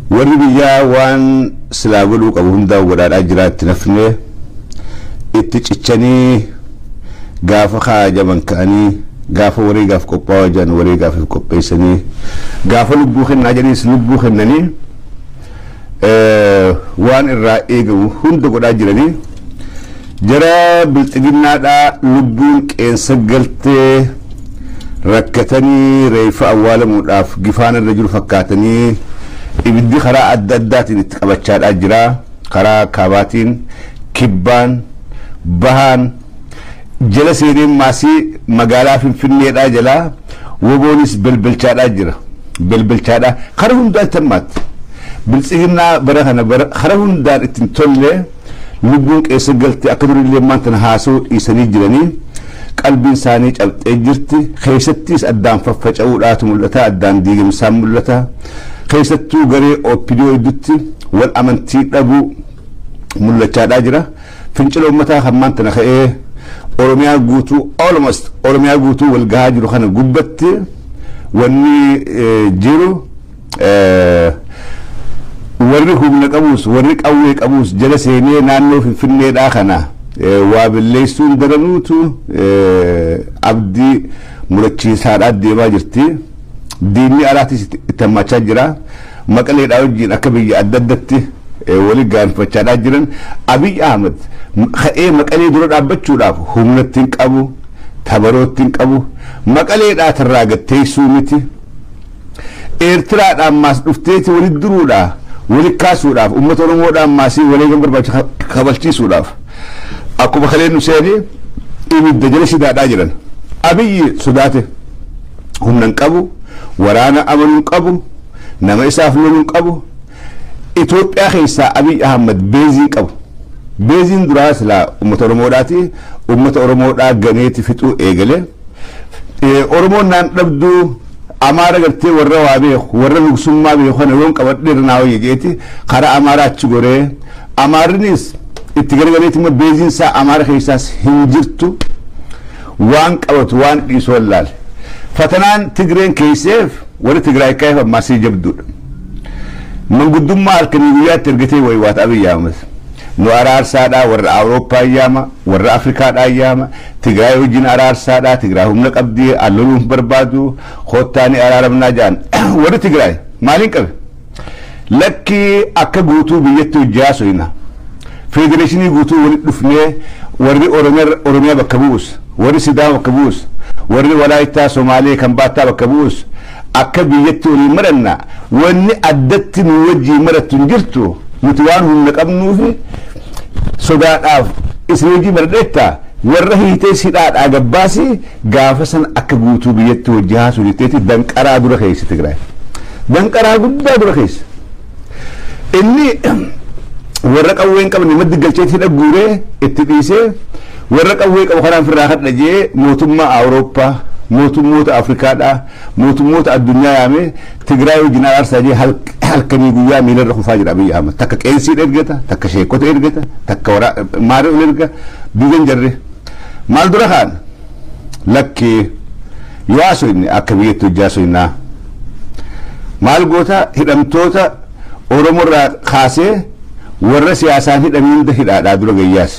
Warri biyyaa waan silaa godhuu qabu hundaa godhaadhaa jira, itti nafnee itti cichanii gaafa kaajaman ka'anii, gaafa wareegaaf qophaa'aa jiran wareegaaf qopheessanii, gaafa lubbuu kennaa jedhaniis lubbuu kennanii, waan irraa eegamu hunda godhaa jiranii. Jara bilxiginnaadhaa lubbuun qeensa galtee rakkatanii reeffa awwaalamuudhaaf gifaan irra jiru fakkaatanii ibiddi karaa adda addaatiin itti qabachaadhaa jira. Karaa kaabaatiin, kibbaan, bahaan jala seeneen maasii magaalaa Finfinneedhaa jalaa woboonis belbelchaadhaa jira. Belbelchaadhaa karaa hundaan itti hammaatti. Bilxiginnaa bara kana karaa hundaan ittiin tolle, lubbuun qeessa galtee akka durillee maanta haasa'uu dhiisanii jiranii, qalbiin isaanii cabxee jirti. Keessattis addaan faffaca'uudhaatu mul'ata, addaan diigamsaan mul'ata. Keessattuu garee OPDO gidduutti wal amantii dhabuu mul'achaadhaa jira. Fincila uummataa kan maanta na ka'ee Oromiyaa guutuu, almost Oromiyaa guutuu wal gahaa jiru kana gubbatti wanni jiru, warri humna qabus warri qawwee qabus jala seenee naannoo Finfinneedhaa kana waa balleessuun daranuutu abdii murachiisaadhaa deemaa jirti. Diinni alaatis itti hammachaa jira. Maqaleedhaa wajjin akka biyya adda addatti wali gaanfachaadhaa jiran. Abiy Ahmed ka'ee Maqalee dura dhaabbachuudhaaf humna ittiin qabu, tabaroo ittiin qabu, Maqaleedhaa tarraa gatteessuu miti. Eertiraadhaan maas dhufteeti walitti duruudhaa, wali kaasuudhaaf, uummata Oromoodhaan maasii wareegama barbaachisu kabalchiisuudhaaf akkuma kaleen nu seenii ibidda jala shidaadhaa jiran. Abiyyi sodaate, humna hin qabu, waraana amanuu hin qabu, nama isaaf loluu hin qabu. Itoophiyaa keessaa Abiy Ahmad beezii qabu. Beeziin duraa silaa uummata Oromoodhaati. Uummata Oromoodhaa ganeeti fixuu eegale. Oromoon naan dhabduu, Amaara gartee warra waa beeku, warra lugsummaa beeku kana yoon qabadhe naa wayya jeeti karaa Amaaraa achi goree, Amaarrinis itti garagaleeti immoo beeziin isaa Amaara keessaas hin jirtu, waan qabatu waan dhiisu wallaale. Fatanaan Tigreen keesseef warri Tigraay ka'eef ammaasii jabduudha. Manguddummaa halkanii guyyaatti ergatee waywaata Abiy Ahmed. Nu araarsaadhaa warra Awurooppaa yaama, warra Afrikaadhaa yaama, Tigraay wajjin araarsaadhaa, Tigraay humna qabdii, alloluun barbaadu, kottaanii araaramnaa jedhan. Warri Tigraay maaliin qabe? Lakkii, akka guutuu biyyatti hojjaa soyina. Federeeshinii guutuu walitti dhufnee warri Oromiyaa bakka bu'us, warri Sidaama bakka bu'us, warri Walaayittaa, Somaalee kan baattaa bakka bu'us akka biyyatti waliin maranna, wanni addatti nu wajjin marattu hin jirtu, nuti waan humna qabnuufi sodaadhaaf isin wajjin maradheetta, warra hiitee hidhaadhaa gabbaasi, gaafa san akka guutuu biyyatti hojii haasuu jetteeti danqaraa dura keessa Tigraay. Danqaraa guddaa dura keessa. Inni warra qawwee hin qabne maddi galcheetti hidha guuree itti dhiisee, warra qawwee qabu kanaan firraa kadha jee mootummaa Awurooppaa, mootummoota Afrikaadhaa, mootummoota addunyaa yaamee Tigraay wajjin araarsaa jee halkanii guyyaa miilarra kufaa jira Abiy Ahmad. Takka qeensiidha ergata, takka sheekota ergata, takka maarii ol erga, diigan jarre. Maal dura kaan? Lakkee yoo haasofne akka biyyatti hojii haasofnaa. Maal goota? Hidhamtoota Oromoorraa kaasee warra siyaasaan hidhamii hunda hidhaadhaa dura gayyaas.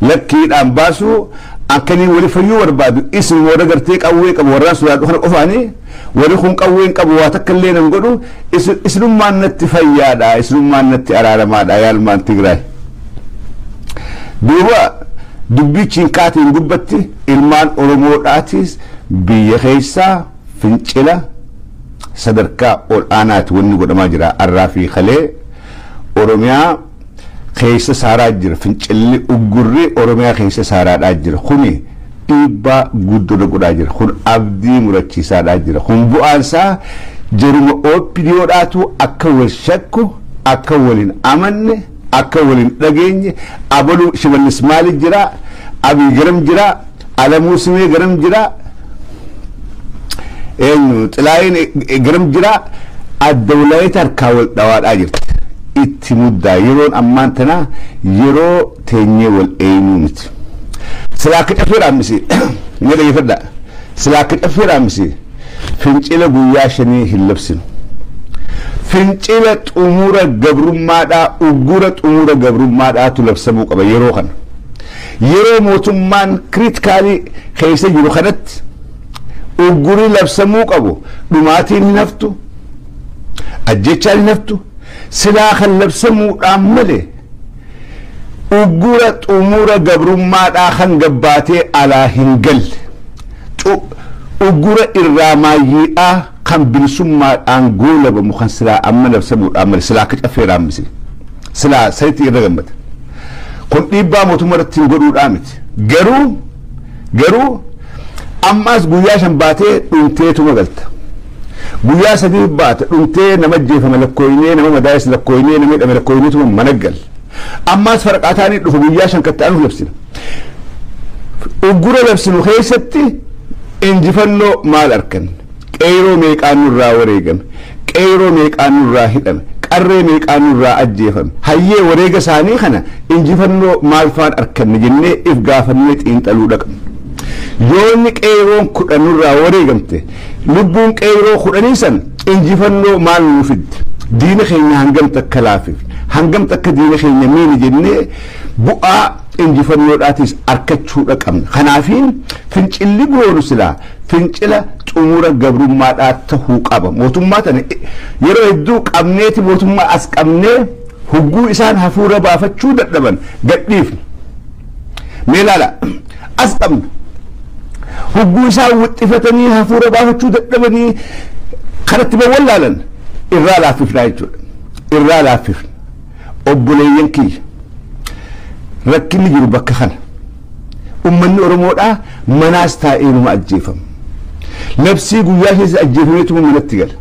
Lakkiidhaan baasuu akkanii wali fayyuu barbaadu isin warra gartee qawwee qabu warraan sodaadhu kana qofaanii, warri kun qawwee hin qabu, waa takka illee nan godhu, isinummaan natti fayyaadha, isinummaan natti araaramaadha yaalmaan Tigraay. Duuba dubbichiin kaateen gubbatti ilmaan Oromoodhaatis biyya keessaa fincila sadarkaa ol aanaati wanni godhamaa jira. Arraa fi kalee Oromiyaa keessa saaraa jira, fincilli uggurri Oromiyaa keessa saaraadhaa jira. Kuni dhiibbaa guddoo godhaa jira, kun abdii murachiisaadhaa jira. Kun bu'aan isaa jaruma OPDOdhaatu akka wal shakku, akka waliin amanne, akka waliin dhageenye. Abaluu Shimallis maali jira, Abiy garam jira, Alamuu Simee garam jira, eenyu Xilaayin garam jira, adda walaayita harkaa wal dhawaadhaa jirti. Itti muddaa, yeroon ammaan tana yeroo teenyee wal eenyuu miti. Silaa akka caffee dhaammisi, ni dhaggeeffadha. Silaa akka caffee dhaammisi fincila guyyaa 5 hin labsinu. Fincila xumura gabrummaadhaa, uggura xumura gabrummaadhaatu labsamuu qaba yeroo kana. Yeroo mootummaan criticalii keessa jiru kanatti ugguri labsamuu qabu. Dhumaatiin hin haftu, ajjechaan hin haftu. Silaa kan labsamuudhaan malee uggura xumura gabrummaadhaa kan gabbaatee alaa hin galle, uggura irraa maayyiidhaa kan bilisummaadhaan goolabamu kan silaa amma labsamuudhaan malee, silaa akka caffee raammisi silaa sanitti irra gammada. Kun dhiibbaa mootummaa irratti hin godhuudhaa miti. Garuu ammaas guyyaa 5 baatee dhumteetuma galta. Guyyaa 3 baate dhumtee, nama ajjeefame lakkooynee, nama madaa'es lakkooynee, nama hidhame lakkooyneetuma mana gal. Ammaas faraqaa ta'anii dhufu, guyyaa 5 katti aanuuf labsina. Uggura labsinu keessatti injifannoo maal arganne? Qeeroo meeqaan nurraa wareegame? Qeeroo meeqaan nurraa hidhame? Qarree meeqaan nurraa ajjeefame? Hayyee, wareega isaanii kana injifannoo maal faan arganne jennee if gaafannee xiinxaluu dhaqna. Yoonni qeeroon 10 nurraa wareegamte, lubbuun qeeroo 10nii san injifannoo maal nuu fidde? Diina keenya hangam takka laafifne? Hangam takka diina keenya miini jennee bu'aa injifannoodhaatis argachuudha qabna. Kanaafiin fincilli goonu silaa fincila xumura gabrummaadhaa tahuu qaba. Mootummaa tana yeroo hedduu qabneeti, mootummaa as qabnee hugguu isaan hafuura baafachuu dadhaban gadhiifne. Mee ilaala, as qabna. Hugguu isaan wixxifatanii hafuura baafachuu dadhabanii kanatti bawwallaalan irraa laaffifnaa jechuudha. Irraa laaffifna. Obboleeyyan kiyya, rakkinni jiru bakka kana. Ummanni Oromoodhaa manaas taa'ee numa ajjeefama. Labsii guyyaa keessa ajjeefameetuma manatti gala.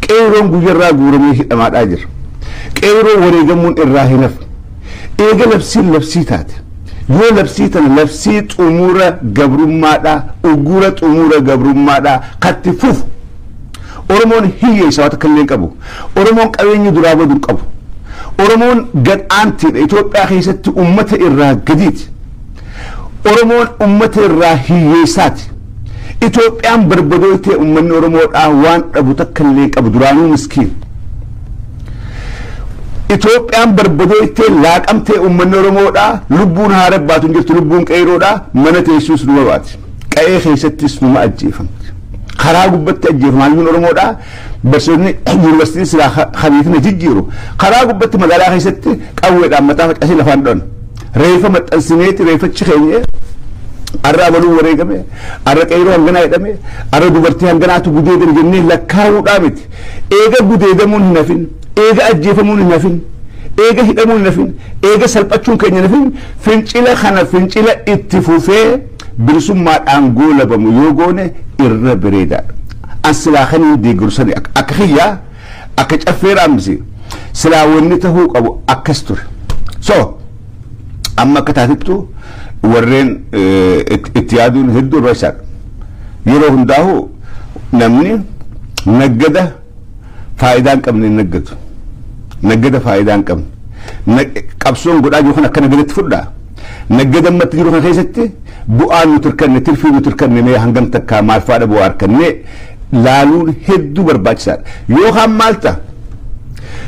Qeeroon guyyarraa guuramee hidhamaadhaa jira. Qeeroo wareegamuun irraa hin hafne. Eega labsiin labsii taate, yoo labsii tana labsii xumura gabrummaadhaa, uggura xumura gabrummaadhaa katti fufu. Oromoon hiyyeessa, waan takka illee hin qabu. Oromoon qabeenya duraa badu hin qabu. Oromoon gad aantiidha. Itoophiyaa keessatti ummata irraa gadiiti. Oromoon ummata irraa hiyyeessaati. Itoophiyaan barbadooytee ummanni Oromoodhaa waan dhabu takka illee qabu, duraanuu miskiin. Itoophiyaan barbadooytee laaqamtee ummanni Oromoodhaa lubbuun haara baatu hin jirtu, lubbuun qeeroodhaa mana teessuus numa baati. Qa'ee keessattis numa ajjeefamti. Karaa gubbatti ajjeefama hayyuun Oromoodhaa, barsiisonni yuunivarsiitii silaa kabiitina jijjiiru. Karaa gubbatti magaalaa keessatti qawweedhaan mataa facasee lafaan dhoon. Reefa maxxansineeti reeffachi keenya arra abaluu wareegame, arra qeeroo hanganaa jedhame, arra dubartii hanganaatu gudeedame jennee lakkaa'uudhaa miti. Eega gudeedamuun hin hafin, eega ajjeefamuun hin hafin, eega hidhamuun hin hafin, eega salphachuun keenya hin hafin, fincila kana fincila itti fufee bilisummaadhaan goolabamu yoo goone irra bareedaadha. An silaa kaniin deeggaru sani, akka kiyyaa, akka caffee raamsi, silaa wanni tahuu qabu akkas ture. So amma akka taatittu warreen itti yaaduun hedduu barbaachisaadha. Yeroo hundaahu namni naggada faayidaa hin qabne hin naggadu. Naggada faayidaa hin qabne. Qabsoon godhaa jiru kan akka naggadatti fudhaa. Naggada ammatti jiru kana keessatti bu'aan nuti hirkanne, tirfii nuti hirkanne mee hangam takkaa, maal faadha bu'aa harkanne laaluun hedduu barbaachisaadha. Yookaan maal ta'a?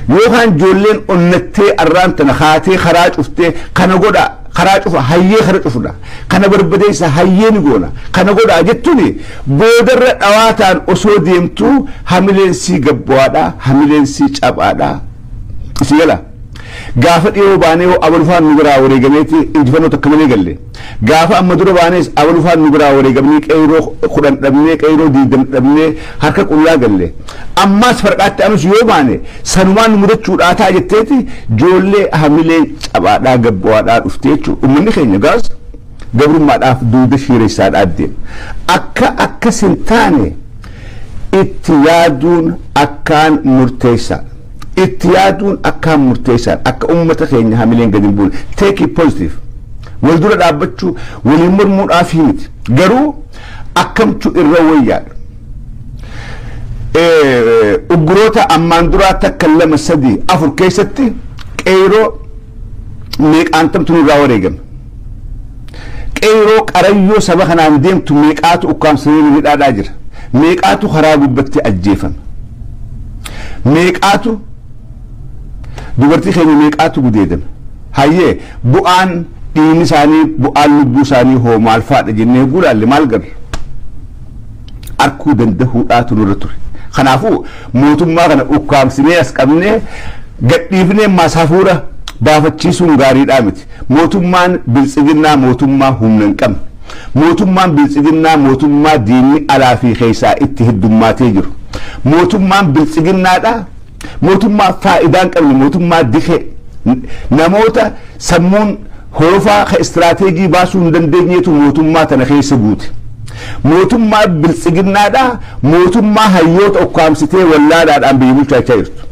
Yookaan ijoolleen onnattee arraan tana kaatee karaa cuftee kana godhaa, karaa cufa, hayyee kara cufna, kana barbadeessa, hayyee ni goona, kana godhaa jettuun boodarra dhawaa ta'an osoo deemtuu hamileen sii gabbu'aadha, hamileen sii caphaadha. Isi gala. Gaafa dhiyoo baanee hoo abalufaan nu biraa wareegameeti injifannoo takka malee galle. Gaafa amma dura baanees abalufaan nu biraa wareegamnee qeeroo 10 dhabnee, qeeroo 20 dhabnee harka qullaa galle. Ammaas farqaatti anus yoo baane sanumaan nu mudachuudhaa ta'a jetteeti ijoollee hamileen caphaadhaa gabbu'aadhaa dhufte jechuudha. Uummanni keenya gaas gabrummaadhaaf duuda shiireessaadhaa deema. Akka akkas hin taane itti yaaduun akkaan murteessaadha. Itti yaaduun akkaan murteessaadha. Akka uummata keenya hamileen gadi hin buune. Take it positive. Wal dura dhaabbachuu waliin mormuudhaaf miti. Garuu akkamtu irra wayyaadha? Ugguroota ammaan duraa takka, lama, sadii, afur keessatti qeeroo meeqaantamtu nurraa wareegame? Qeeroo qarayyoo saba kanaan deemtu meeqaatu ukkaamsanii hidhaadhaa jira? Meeqaatu karaa gubbatti ajjeefame? Meeqaatu dubartii keenya meeqaatu gudeedame? Hayyee, bu'aan dhiigni isaanii, bu'aan lubbuu isaanii hoo maal faadha jennee gulaalle maal garra? Arkuu dandahuudhaatu nurra ture. Kanaafuu mootummaa kana ukkaamsinee as qabnee gadhiifnee maas hafuura baafachiisuun gaariidhaa miti. Mootummaan biltsiginnaa mootummaa humna hin qabne. Mootummaan biltsiginnaa mootummaa diinni alaa fi keessaa itti heddummaatee jiru. Mootummaan biltsiginnaadha. Mootummaa faayidaa hin qabne, mootummaa dikee namoota sammuun horofaa ka istiraateejii baasuu hin dandeenyeetu mootummaa tana keessa guute. Mootummaa biltsiginnaadha. Mootummaa hayyoota ukkaamsitee wallaalaadhaan biyya bulchaa jirtu.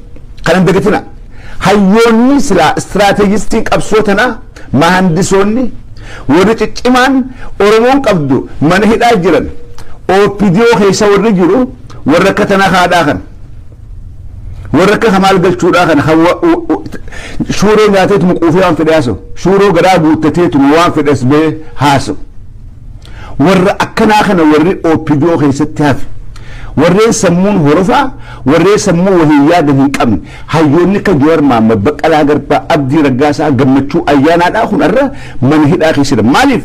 Kana hin dagatina. Hayyoonni silaa istiraateejistiin qabsoo tanaa, mahandisoonni warri ciccimaan Oromoon qabdu mana hidhaa jiran. OPDO keessa warri jiru warra akka tanaa haadhaa kana. Warra akka kamaal galchuudhaa kana shuuroo nyaateetuma quufee waan fedhe haasa'u. Shuuroo garaa guuttateetuma waan fedhes bee haasa'u. Warra akkanaa kana warri OPDO keessatti hafe. Warreen sammuun horofaa, warreen sammuu wahii yaada hin qabne, hayyoonni akka Jawaar Mahaammad, Baqqalaa Garbaa, Abdii Raggaasaa, Gammachuu Ayyaanaadhaa kun har'a mana hidhaa keessa jira. Maaliif?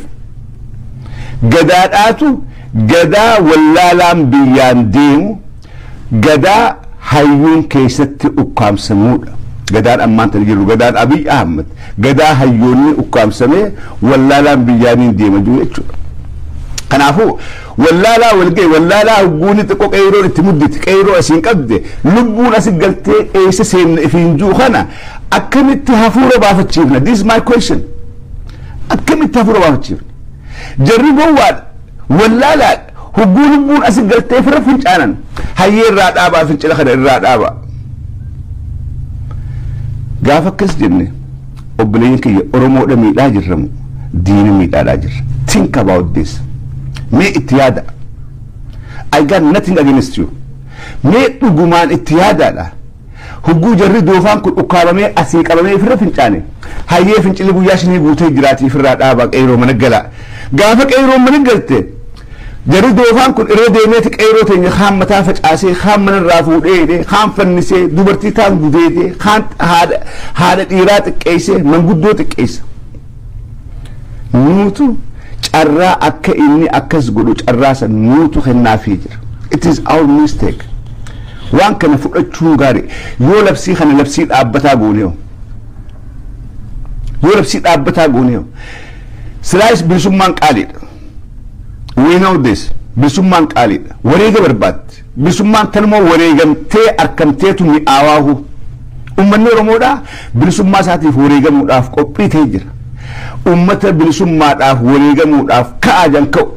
Gadaadhaatu gadaa wallaalaan biyyaan deemu, gadaa hayyuun keessatti ukkaamsamuudha. Gadaan ammaan tana jiru gadaan Abiy Ahmad gadaa hayyoonni ukkaamsamee wallaalaan biyyaaniin deema jiru jechuudha. Kanaafuu wallaalaa walga'e, wallaalaa hogguuni xiqqoo qeerroon itti muddite, qeerroo asiin qabde, lubbuun asi galtee eessa seenna ifiin jiru kana akkamitti hafuura baafachiifna? This is my question. Akkamitti hafuura baafachiifna? Jarri gowwaadha, wallaalaadha. Hogguu lubbuun asi galtee fira fincaanan, hayyee irraa dhaabaa, fincila kana irraa dhaabaa. Gaafa akkas jenne, obboleeyyan kiyya, Oromoodha miidhaa jirramu diina miidhaadhaa jirra? Think about this. Mee itti yaada. I got nothing against you. Mee dhugumaan itti yaadaadha. Hogguu jarri doofaan kun ukkaamamee asii qabamee ofirra fincaane, hayyee fincilli guyyaa 5 guutee jiraatii ofirraa dhaabaa, qeeroo mana galaa. Gaafa qeeroo mana galte, jarri doofaan kun irra deemeeti qeeroo teenya kaan mataa facaasee, kaan manarraa fuudhee, kaan fannisee, dubartii taan gudeedee, kaan haadha dhiiraa xiqqeessee, manguddoo xiqqeessa. Nuutu carraa akka inni akkas godhu carraa san nuutu kennaafii jira. It is our mistake. Waan kana fudhachuun gaarii. Yoo labsii kana labsii dhaabbataa gooneeyo. Yoo labsii dhaabbataa gooneeyo. Silaayis bilisummaan qaaliidha. We know this. Bilisummaan qaaliidha. Wareega barbaaddi. Bilisummaan tanuma wareegamtee arkamteetu mi'aawaahu. Uummanni Oromoodhaa bilisummaa isaatiif wareegamuudhaaf qophii ta'ee jira. Uummata bilisummaadhaaf wareegamuudhaaf ka'aa jan ka'u.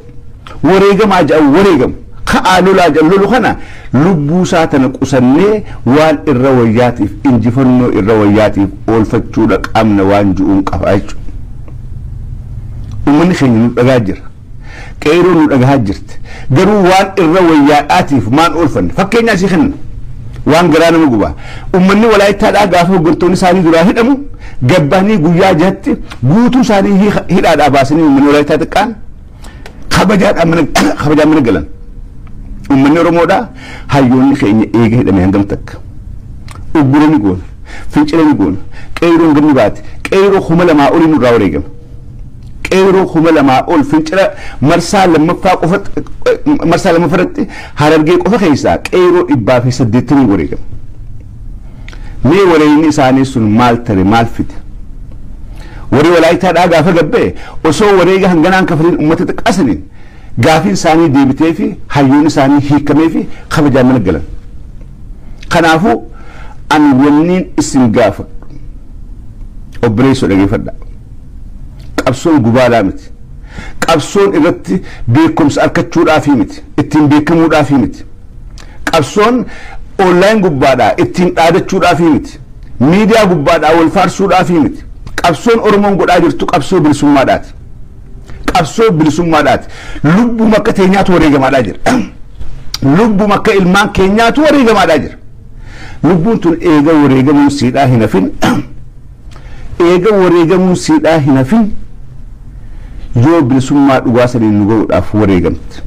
Wareegamaa jedhan wareegamu. Ka'aa lolaa jedhan lolu kana lubbuu isaa tana qusannee waan irra wayyaatiif, injifannoo irra wayyaatiif oolfachuudha qabna waan ju'uun qaba jechuudha. Uummanni keenya nu dhagaa jira. Qeeroo nu dhagaa jirti. Garuu waan irra wayyaadhaatiif maan oolfanne? Fakkeenya asii kenna. Waan garaa nama gubaa. Uummanni Walaayittaadhaa gaafa hooggantoonni isaanii duraa hidhamu gabbaanii guyyaa 6tti guutuu isaanii hidhaadhaa baasanii, uummanni Walaayittaa xiqqaan kabajaadhaan mana kabajaan mana galan. Uummanni Oromoodhaa hayyoonni keenya eega hidhame hangam takka. Uggura ni goona. Fincila ni goona. Qeeroon ganni baate. Qeeroo 2000 olii nurraa wareegama. Qeeroo 2000 ol fincila marsaa lammaffaa qofa, marsaa lammaffaatti Harargee qofa keessaa qeeroo 180 wareegama. Mee wareegni isaanii sun maal tare, maal fide? Warri Walaayittaadhaa gaafa gabbee osoo wareega hanganaan kafaliin uummata xiqqaasaniin gaafiin isaanii deebitee fi hayyoon isaanii hiikamee fi kabajaan mana galan. Kanaafuu ani wanniin isin gaafadhu, obboleessoo dhageeffadhaa. Qabsoon gubaalaa miti. Qabsoon irratti beekumsa argachuudhaafii miti. Ittiin beekamuudhaafii miti. Qabsoon online gubbaadhaa ittiin dhaadachuudhaafii miti. Miidiyaa gubbaadhaa wal faarsuudhaafii miti. Qabsoon Oromoon godhaa jirtu qabsoo bilisummaadhaati. Qabsoo bilisummaadhaati. Lubbuma akka teenyaatu wareegamaadhaa jira. Lubbuma akka ilmaan keenyaatu wareegamaadhaa jira. Lubbuun tun eega wareegamuun siidhaa hin hafin. Eega wareegamuun siidhaa hin hafin, yoo bilisummaa dhugaa saniin nu ga'uudhaaf wareegamte.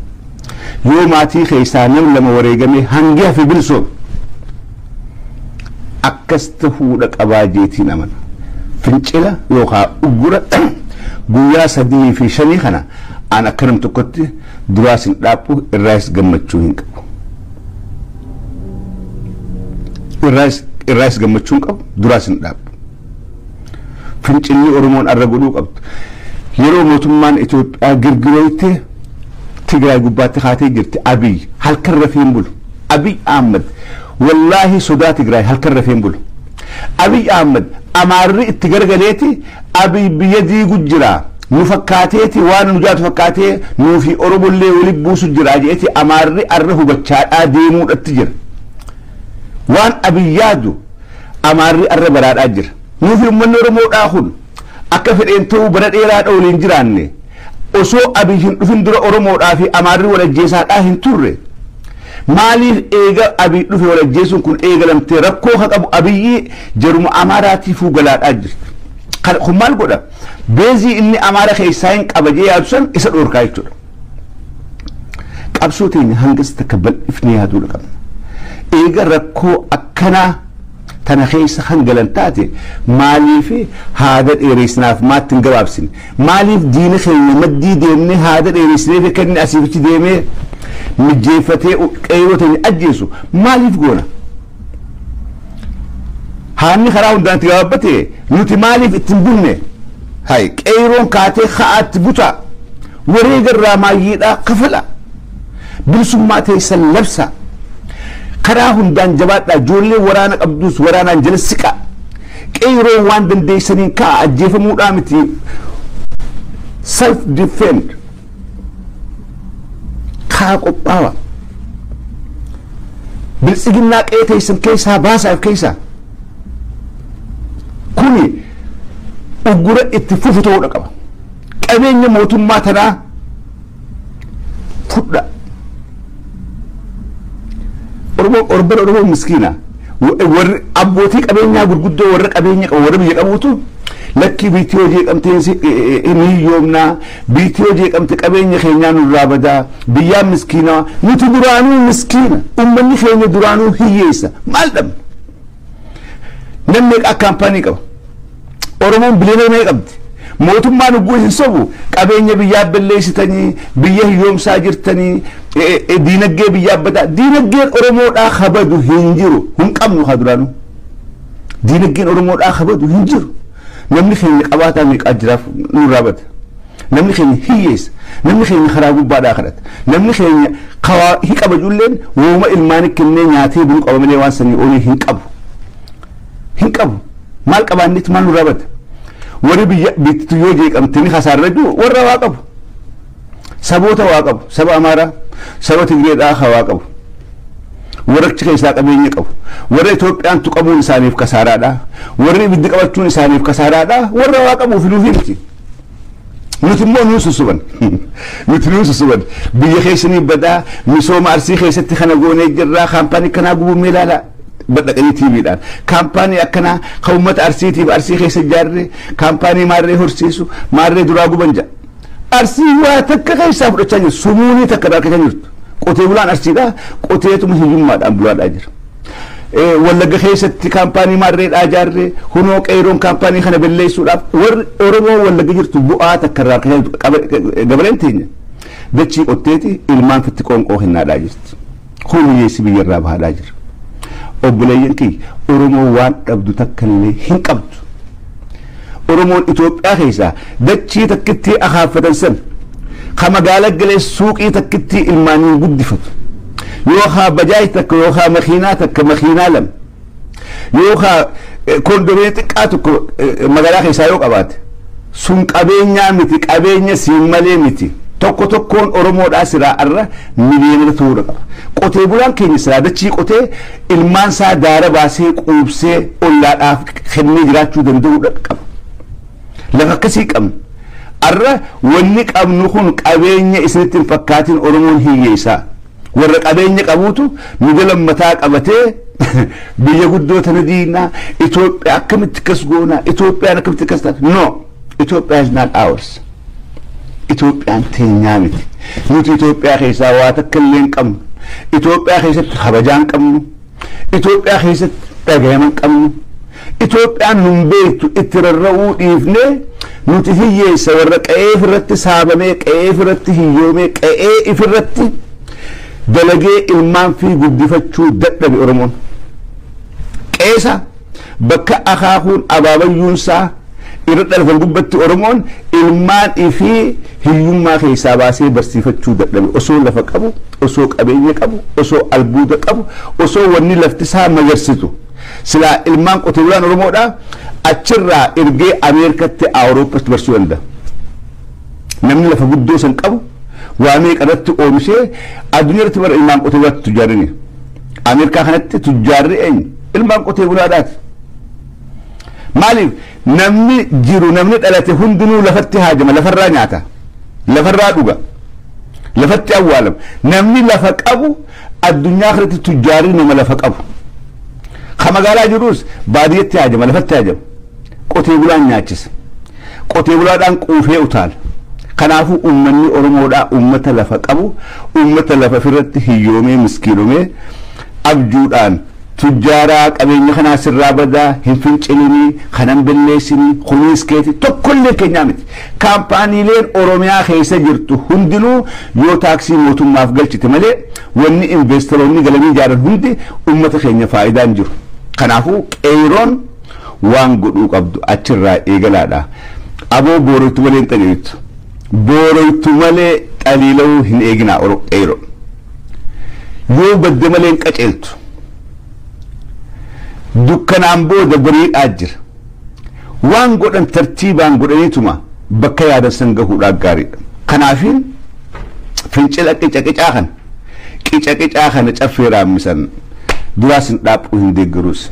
Yoo maatii keessaa nam lama wareegame hangi hafe bilisoome. Akkas tahuudha qabaa jeetiin amana. Fincila yookaan uggura guyyaa 3 fi 5 kana an akka nam tokkotti duraas hin dhaabbu, irraas gammachuu hin qabu. Irraas gammachuu hin qabu, duraas hin dhaabbu. Fincilli Oromoon arra godhuu qabdu. Yeroo mootummaan Itoophiyaa girgiroyte Tigraay gubbaatti kaatee jirti. Abiy halkan rafee hin bulu. Abiy Ahmad wallaahi sodaa Tigraay halkan rafee hin bulu. Abiy Ahmad amaarri itti gargaleeti Abiy biyya diigu jira. Nu fakkaateeti waan nu jaatu fakkaatee nuufi Oromollee walitti buusu jira jeeti amaarri arra hubachaadhaa deemuudhatti jira. Waan Abiy yaadu amaarri arra baraadhaa jira. Nuufi uummanni Oromoodhaa kun akka fedheen ta'uu bara dheeraadha waliin jiraanne osoo Abiy hin dhufin dura Oromoodhaa fi amaarri wal ajjeesaadhaa hin turre. Maaliif eega Abiy dhufe wal ajjeesuun kun eegalamtee rakkoo ka qabu Abiyyi jaruma Amaaraatiif galaadhaa jirti. Kun maal godha? Beezii inni Amaara keessaa hin qaba jee yaadu san isa dhoorkaa jechuudha. Qabsoo teenya hangas takka bal'ifnee yaaduudha qabna. Eega rakkoo akkanaa tana keessa hangalan taate maaliif haada dheereessinaaf maatti hin gabaabsine? Maaliif diina keenya maddii deemnee haada dheeressinee fi kan inni asiifichi deemee mijjeeffatee qeerroo teenya ajjeesu maaliif goona? Haanni karaa hundaan itti gabaabbate nuti maaliif ittiin bunne? Hay qeerroon kaatee ka'aatti buta, wareega irraa maayyiidhaa kafala, bilisummaa teessan labsa. Karaa hundaan jabaadhaa, ijoollee waraana qabdus waraanaan jala siqa. Qeerroon waan dandeessaniin ka'a, ajjeefamuudhaa miti. Self defend kaa qophaawa. Biltsiginnaa qe'ee teessan keessaa baasaaf keessaa. Kuni uggura itti fufu ta'uudha qaba. Qabeenya mootummaa tanaa fudha. Oromoo Oromoo miskiina. Warri abbootii qabeenyaa gurguddoo warra qabeenya qabu warra biyya qabuutu lakkii biitii jeeqamtee ni hiyyoomnaa, biitii jeeqamte qabeenya keenyaa nurraa badaa, biyyaan miskiinaa, nuti duraanuu miskiina, uummanni keenya duraanuu hiyyeessa, maal dhabna? Namni meeqa kaampaanii qaba? Oromoon biliyoona meeqa qabdi? Mootummaan ugguu hin sobu qabeenya biyyaa balleessitanii, biyya hiyyoomsaa jirtanii, diinagdee biyyaa badaa, diinagdeen Oromoodhaa kabadu hin jiru, hin qabnu haa duraanuu. Diinagdeen Oromoodhaa kabadu hin jiru. Namni keenya qabaataa meeqaa jiraaf nurraa bada. Namni keenya hiyyeessa. Namni keenya karaa gubbaadhaa kadhata. Namni keenya hin qabajulleen wooma ilmaanii kennee nyaatee buluu qaba malee waan sanii olii hin qabu. Hin qabu. Maal qabaannetti maal nurraa bada? Warri biyya bittu yoo jeeqamte ni kasaarra jiru warra waa qabu. Saboota waa qabu. Saba Amaaraa, saba Tigreedhaa waa qabu. Warra achi keessaa qabeenya qabu. Warra Itoophiyaan tuqamuun isaaniif kasaaraadha. Warri ibiddi qabachuun isaaniif kasaaraadha. Warra waa qabuuf nuuf miti. Nuti immoo nuun sussuban. Nuti nuun sussuban. Biyya keessanii badaa misooma Arsii keessatti kana goonee jirraa kaampaanii kanaa gubumee ilaalaa. Badhaqanii tiiviidhaan. Kaampaanii akkanaa kan uummata Arsiitiif Arsii keessa ijaarree kaampaanii maarree horsiisu maarree duraa guban jedha. Arsii waa takka keessaa fudhachaa jirtu. Sumuunii takka argachaa jirtu. Qotee bulaan Arsiidhaa qoteetuma hiyyummaadhaan bulaadhaa jira. Wallagga keessatti kaampaanii maarreedhaa ijaarree hunoo qeeroon kaampaanii kana balleessuudhaaf warri Oromoo Wallagga jirtu bu'aa takka irraa argachaa jirtu. Gabaleen teenya dachii qotteeti ilmaan fitti qoonqoo kennaadhaa jirti. Kun hiyyeessi biyya irraa bahaadhaa jira. Obboleeyyan kiyya Oromoo waan dhabdu takka illee hin qabdu. Oromoon Itoophiyaa keessaa dachii takkitti akaaffatan san ka magaala galee suuqii takkitti ilmaaniin guddifatu. Yookaan bajaaj takka yookaan makiinaa takka makiinaa lama yookaan kondomee xiqqaa tokko magaalaa keessaa yoo qabaate sun qabeenyaa miti, qabeenya siin malee miti. Tokko tokkoon Oromoodhaa siraa arra miliyoonota ta'uu qaba. Qotee bulaan keenya siraa dachii qotee ilmaan isaa daara baasee quubsee ollaadhaaf kennee jiraachuu danda'uudha qaba. Lafa akkasii qabna. Arra wanni qabnu kun qabeenya isinitti hin fakkaatin Oromoon hiyyeessaa. Warra qabeenya qabuutu nu jala mataa qabatee biyya guddoo tana diinaa Itoophiyaa akkamitti akkas goonaa Itoophiyaan akkamitti akkas taate? No, Itoophiyaa is not ours. Itoophiyaan teenyaa miti. Nuti Itoophiyaa keessaa waa takka illee hin qabnu. Itoophiyaa keessatti kabajaa hin qabnu. Itoophiyaa keessatti Dhagayaman qabnu. Itoophiyaan nun beektu itti rarra'uu dhiifnee nuti hiyyeessa warra qe'ee ifirratti saamamee, qe'ee ifirratti hiyyoomee, qe'ee ifirratti dalagee ilmaan fi guddifachuu dadhabe Oromoon. Qe'eesa bakka akaakuun abaabayyuunsaa irra dhalatan gubbatti Oromoon ilmaan ifii hiyyummaa keessaa baasee barsiifachuu dadhabe. Osoo lafa qabu, osoo qabeenya qabu, osoo albuuda qabu, osoo wanni lafti isaa magarsitu. Silaa ilmaan qotee bulaan Oromoodhaa achirraa ergee Ameerikatti, Awurooppatti barsiisuu danda'a. Namni lafa guddoo san qabu waa meeqa irratti oomishee addunyaa irratti bara ilmaan qotee bulaatti tujjaarrini. Ameerikaa kanatti tujjaarri eenyu? Ilmaan qotee bulaadhaati. Maaliif namni jiru, namni dhalate hundinuu lafatti haajama, lafarraa nyaata, lafarraa dhuga, lafatti awwaalama. Namni lafa qabu addunyaa kanatti tujjaarri nama lafa qabu. Ka magaalaa jirus baadiyyatti haajama, lafatti haajama. Qotee bulaan nyaachisa. Qotee bulaadhaan quufee utaala. Kanaafuu uummanni Oromoodhaa uummata lafa qabu, uummata lafa ofirratti hiyyoomee miskiinomee abjuudhaan tujjaaraa qabeenya kanaa sirraa badaa hin fincilinii, kanan balleessinii, kunis keeti tokkollee keenyaa miti. Kaampaaniileen Oromiyaa keessa jirtu hundinuu yoo taaksii mootummaaf galchite malee wanni investoroonni galanii ijaaran hundi uummata keenya faayidaa hin jiru. Kanaafuu qeeroon waan godhuu qabdu achirraa eegalaadha. Aboo booroytu malee hin xaliiltu. Booroytu malee xaliila'uu hin eeginaa qeeroo. Yoo badde malee hin qaceeltu. Dukkanaan booda bariidhaa jira. Waan godhan tartiibaan godhaniituma bakka yaadan san gahuudhaaf gaariidha. Kanaafiin fincila qica qicaa kana qica qicaa kana caffee raammisan duraas hin dhaaphuu hin deeggaruus.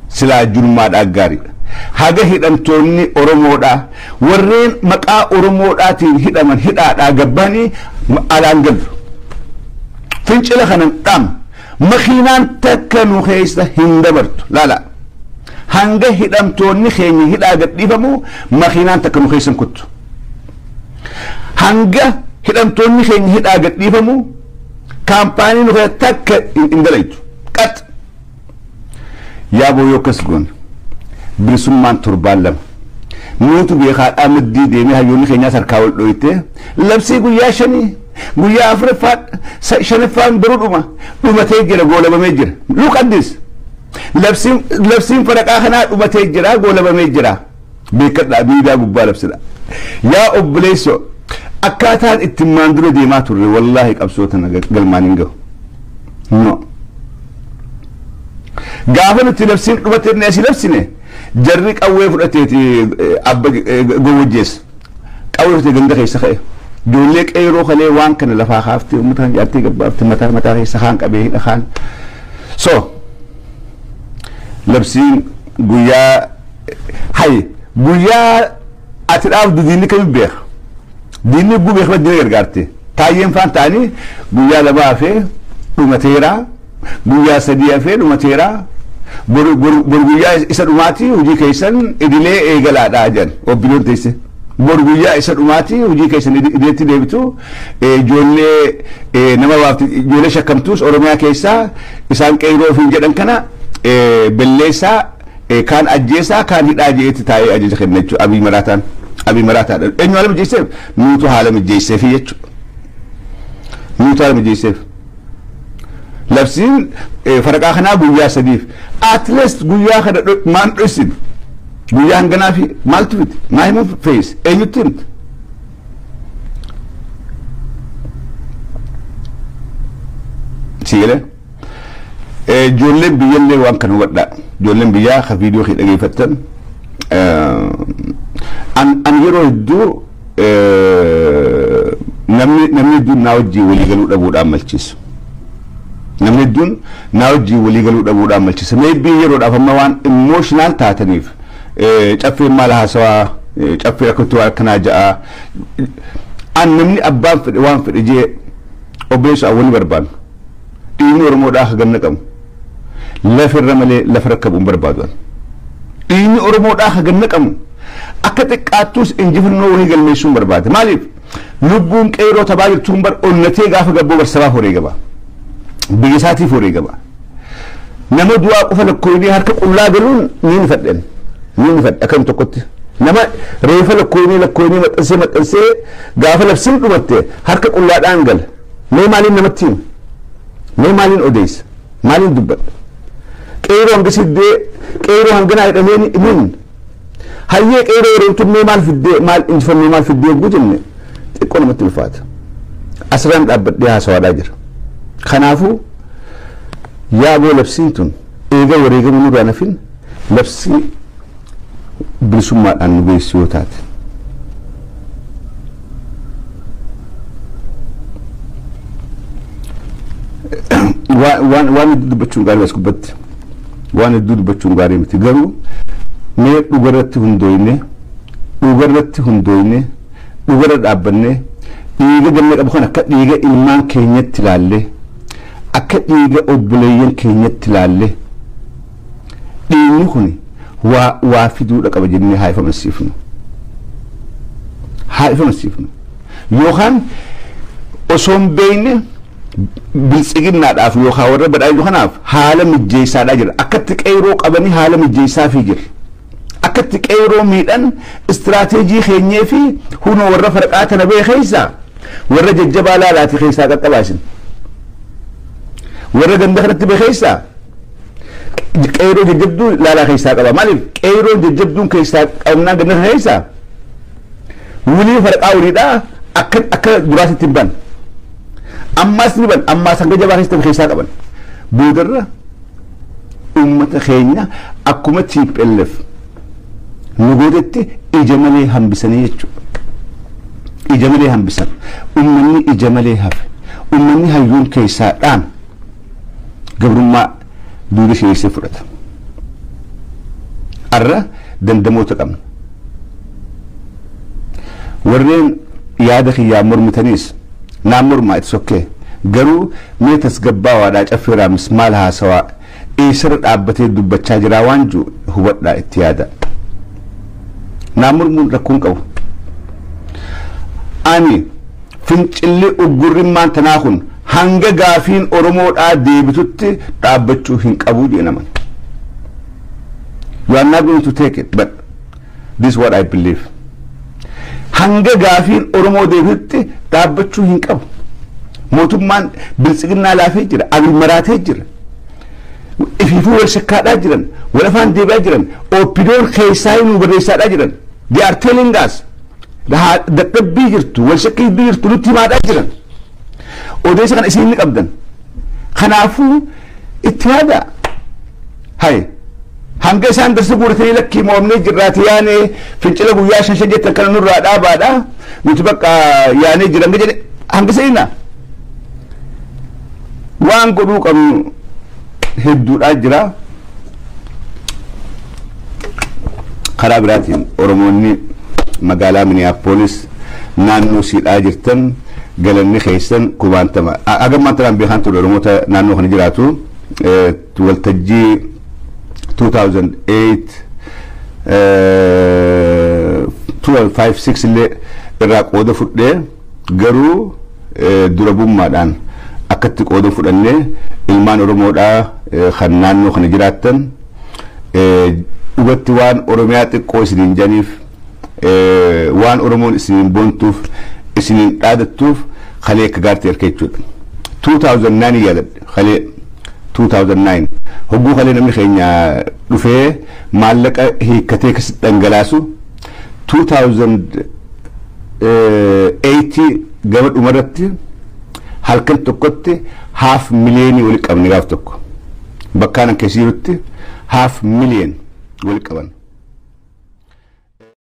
Silaa julmaadhaaf gaariidha. Haga hidhamtoonni Oromoodhaa warreen maqaa Oromoodhaatiin hidhaman hidhaadhaa gabbanii alaan galu. Fincila kana hin dhaabnu. Makiinaan takka nu keessa hin dabartu. Laala. Hanga hidhamtoonni keenya hidhaa gadhiifamu makiinaan takka nu keessa hin kuttu. Hanga hidhamtoonni keenya hidhaa gadhiifamu kaampaanii nu keessa takka hin dalaytu. Qax. Yaaboo yoo akkas goone bilisummaan torbaan lama. Nuutu beekaadhaa maddii deemee hayyoonni keenyaas harkaa wal dhooytee labsii guyyaa 5 guyyaa 4ffaa 5ffaan baruu dhuma dhumatee jira, goolabamee jira. Look at this. Labsiin faraqaa kanaa dhumatee jira, goolabamee jira. Beekadhaa miidiyaa gubbaa labsidha. Yaa obboleessoo akkaataan ittiin maan dura deemaa turre wallaahi qabsoota galmaan hin gahu. No. Gaafa nuti labsiin dhumatee inni asii labsine jarri qawwee fudhateeti abba gowwajjeessa. Qawwee fudhatee ganda keessa ka'e. Ijoollee qeeroo kalee waan kana lafaa kaaftee uummata kan jaartee gabbaaftee mataa mataa keessa kaan qabee hidha kaan. So labsiin guyyaa hay guyyaa ati dhaabdu diinni kamiin beeka? Diinni gubee kama diina gargaarte. Taayyeen faan ta'anii guyyaa 2 hafee dhumateera. Guyyaa 3 hafee dhumateera. Boru guyyaa isa dhumaatii hojii keessan idilee eegalaadhaa jedhan obbiloon teesse. Boru guyyaa isa dhumaatii hojii keessan idileetti deebitu ijoollee nama baafti ijoollee shakkamtuus Oromiyaa keessaa isaan qeeroo ofiin jedhan kana belleessaa kaan ajjeesaa kaan hidhaa jeetti taa'ee ajaja kenna jechuudha. Abiy Maraataan Abiy Maraataadha. Eenyu haala mijeesseef? Nuutu haala mijeesseefi jechuudha. Nuutu haala mijeesseef. Labsiin faraqaa kanaa guyyaa 3f. At least guyyaa kana maan dhoysin? Guyyaa hanganaa fi maaltu fiti? Maa himuu fees? Eenyutti himta? Sigalee? Ijoolleen biyyallee waan kana hubadhaa. Ijoolleen biyyaa ka viidiyoo kee dhageeffattan. An yeroo hedduu namni hedduun naa wajjin walii galuu dhabuudhaan malchiisa. Namni hedduun naa wajjin walii galuu dhabuudhaan malchiisa. Maybe yeroodhaaf amma waan emotional taataniif caffeen maal haasawaa, caffee akkamitti waan akkanaa ja'a. An namni abbaan fedhe waan fedhe jee obboleessu awwali barbaadu. Dhiigni Oromoodhaa akka ganna qabu. Lafarra malee lafa rakkabu hin barbaadu. Dhiigni Oromoodhaa akka ganna qabu. Akka xiqqaattus injifannoo wayii galmeessuu hin barbaade. Maaliif? Lubbuun qeeroo taphaa jirtu hin bar onnatee gaafa gabboo bar sabaaf horii gaba. Biyya isaatiif horii gaba. Nama du'aa qofa lakkoofnee harka qullaa galuun ni nifadhen. Ni nifadhe akkam tokkotti. Nama reefa lakkoofnee maxxansee gaafa labsiin dhumatte harka qullaadhaan gala. Mee maaliin namatti hima? Mee maaliin odeessa? Maaliin dubbadha? Qeeroo hanga siddee qeeroo hanganaa jedhamee himin. Hayyee qeeroo yeroo mee maal fiddee maal injifannoo maal fiddee yogguu jenne xiqqoo namatti ulfaata. Asirraan dhaabbadhee haasawaadhaa jira. Kanaafuu yaaboo labsiin tun eega wareegamuu nurraa nafin labsii bilisummaadhaan nu geessu yoo taate. Waan hedduu dubbachuun gaarii as gubbatti. Waan hedduu dubbachuun gaarii miti. Garuu mee dhugarratti hundooyne dhugarra dhaabbannee dhiiga ganna qabu kan akka dhiiga ilmaan keenyatti ilaalle akka dhiiga obboleeyyan keenyatti ilaalle dhiigni kun waa fiduudha qaba jennee haa ifamansiifnu. Haa ifamansiifnu. Yookaan osoo hin beekne biltsiginnaadhaaf yookaan warra badhaadhu kanaaf haala mijjeessaadhaa jira. Akkatti qeeroo qabanii haala mijjeessaafii jira. Akkatti qeeroo miidhan istiraateejii keenyee fi hunoo warra farqaa tana bee keessaa warra jajjabaa laalaati keessaa qaqqabaasin. Warra ganda kanatti bee keessaa qeeroo jajjabduu laalaa keessaa qaba. Maaliif qeeroo jajjabduun keessaa qabnaan ganda kana keessaa wulii farqaa waliidhaa akka duraasitti hin banne. Ammaas ni ban ammaas hanga jabaa keessatti keessaa qaban. Boodarra uummata keenya akkuma TPLF nu gootetti ija malee hambisanii jechuudha. Ija malee hambisan. Uummanni ija malee hafe. Uummanni hayyuun keessaa dhaan gabrummaa duuba isheessee fudhata. Arra dandamoota qabna. Warreen yaada kiyyaa mormitaniis naan mormaa itti sokkee garuu mee tasgabbaawaadhaa caffeeraamis maal haasawaa eessarra dhaabbatee dubbachaa jiraa waan jiru hubadhaa itti yaada. Naan mormuun rakkoon qabu. Ani fincilli uggurrimmaan tanaa kun hanga gaafiin Oromoodhaa deebitutti dhaabbachuu hin qabu jedhaman. You are not going to take it, but this is what I believe. Hanga gaafiin Oromoo deebitutti dhaabbachuu hin qabu. Mootummaan biltsiginnaa laafee jira, abil maraatee jira. Ifiifuu wal shakkaadhaa jiran, wal afaan deebi'aa jiran, OPDO'n keessaa nu barreessaadhaa jiran. They are telling us dadhabbii jirtu, wal shakkii jirtu nutti himaadhaa jiran. Odeessa kana isin ni qabdan. Kanaafuu itti yaada. Haye hanga isaan darsa guuratanii lakkii mo'amnee jirraati yaanee fincila guyyaa 5 jettan kana nurraa dhaabaadha. Nuti bakka yaanee jiran jedhe hanga seenaa. Waan godhuu qabnu hedduudhaa jira. Karaa biraatiin Oromoonni magaalaa Minneapolis naannoo siidhaa jirtan galanni keessan kubaantama. Hagammaan tanaan beekan ture Oromoota naannoo kana jiraatu waltajjii 2008 2005-6 illee irraa qooda fudhee garuu dura bu'ummaadhaan akkatti qooda fudhannee ilmaan Oromoodhaa kan naannoo kana jiraattan dhugatti waan Oromiyaa xiqqoo isiniin janiif waan Oromoon isiniin boontuuf isiniin dhaadattuuf kalee akka gaartii harka jechuudha. 2009 yaadadhe kalee 2009 hogguu kalee namni keenya dhufee maallaqa hiikkatee akkasitti dhangalaasu 2008 gama dhumarratti halkan tokkotti 500,000 walitti qabne gaaf tokko bakkaan keessa jirutti 500,000 walitti qaban.